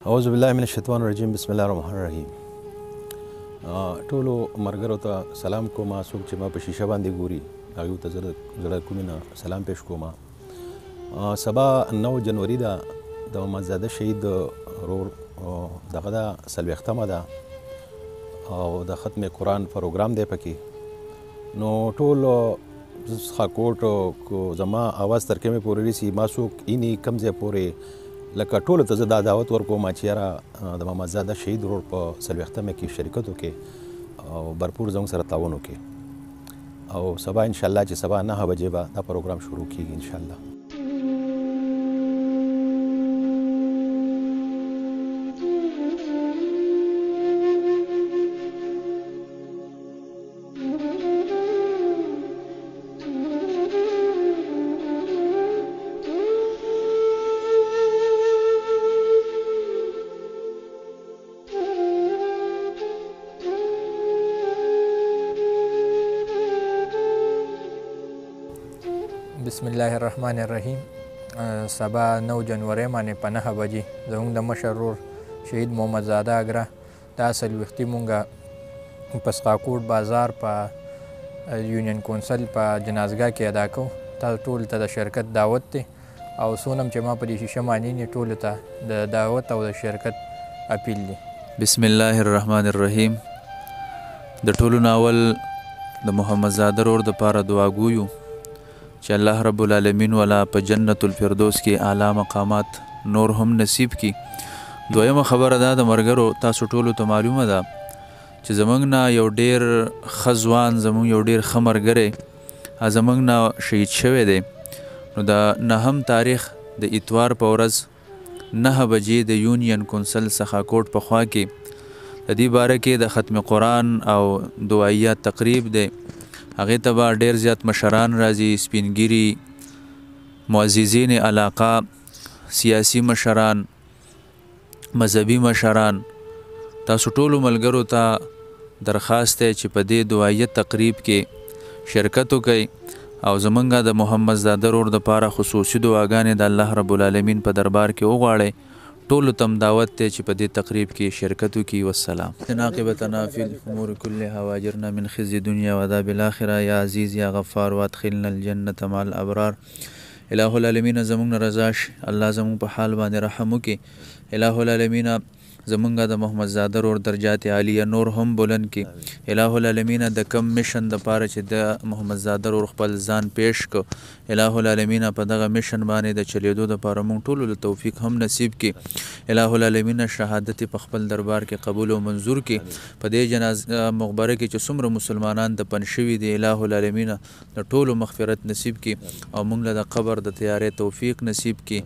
اعوذ بالله من الشیطان الرجیم بسم الله الرحمن الرحیم. ټولو مرګرو ته سلام کوم، څوک چې ما په شیشه باندې ګوري هغوی ته زه زړه کومې نه سلام پیش کوم. سبا 9 جنوري ده، د محمدزاده شهید ورور دغه ده 40مه ده او د ختم قرآن پروګرام دی پکې. نو ټول څخاکوټ زما اواز تر کومې پورې رسي، ما څوک ایني کم ځای پورې لکه ټولو ته زه دا دعوت ورکوم چې یاره د محمدزاده شهید ورور په 40مه کې شرکت وکړي او برپور زموږ سره تعاون وکړي. او سبا انشاءالله چې سبا 9 بجې به دا پروګرام شروع کیږي انشاءالله. بسم الله الرحمن الرحیم. سبا 9 جنوري باندې په 9 بجې زموږ د مشر ورور شهید محمدزاده اګره دا 40 مونږه په سخاکوټ بازار په یونین کونسل په جنازګاه کې ادا کوو. تاسو ټولو ته د شرکت دعوت دی او څونه چې ما په دې شیشه مانینې ټولو ته د دعوت او د شرکت اپیل دی. بسم الله الرحمن الرحیم. د ټولو نه اول د محمدزاده ورور دپاره دعاګو یو چې الله رب العالمین ولا په جنت الفردوس کې اعلی مقامات نور هم نصیب کړي. دویمه خبره دا د مرګرو تاسو ټولو ته معلومه ده چې زمونږ نه یو ډیر ښه ځوان، زمونږ یو ډیر ښه ملګری زمونږ نه شهید شوی دی. نو د 9 تاریخ د اتوار په ورځ 9 بجې د یونین کونسل سخاکوټ په خوا کې د دې باره کې د ختم قرآن او دعایه تقریب دی. هغې ته به ډېر زیات مشران راځي، سپین ږیري، معززین علاقه، سیاسي مشران، مذهبي مشران. تاسو ټولو ملګرو ته درخواست دی چې په دې دعایه تقریب کې شرکت وکئ او زمونږ د محمدزاده ورور دپاره خصوصي دعاګانې د الله رب العالمین په دربار کې وغواړئ. ټولو ته هم دعوت دی چې په دې تقریب کې شرکت وکړي. والسلام. عاقبتنا فی الامور كلها واجرنا من خزي الدنيا وعذاب الاخره یا عزیز یا غفار وادخلنا الجنة مع الابرار. اله العالمین زمونږ نه رضا شي، الله زمونږ په حال باندې رحم وکړي. اله العالمین زمونږ د محمدزاده ورور درجات عالیه نور هم بلند کړي. اله العالمین د کم مشن دپاره چې د محمدزاده ورور خپل ځان پیش کړ، اله العالمین په دغه مشن باندې د چلیدو دپاره مونږ ټولو له توفیق هم نصیب کړي. اله العالمین شهادت په خپل دربار کې قبول او منظور کړي. په دې جنازه مقبره کې چې څومره مسلمانان دفن شوي دي، اله العالمین د ټولو مغفرت نصیب کړي او مونږ له د قبر د تیارې توفیق نصیب کړي.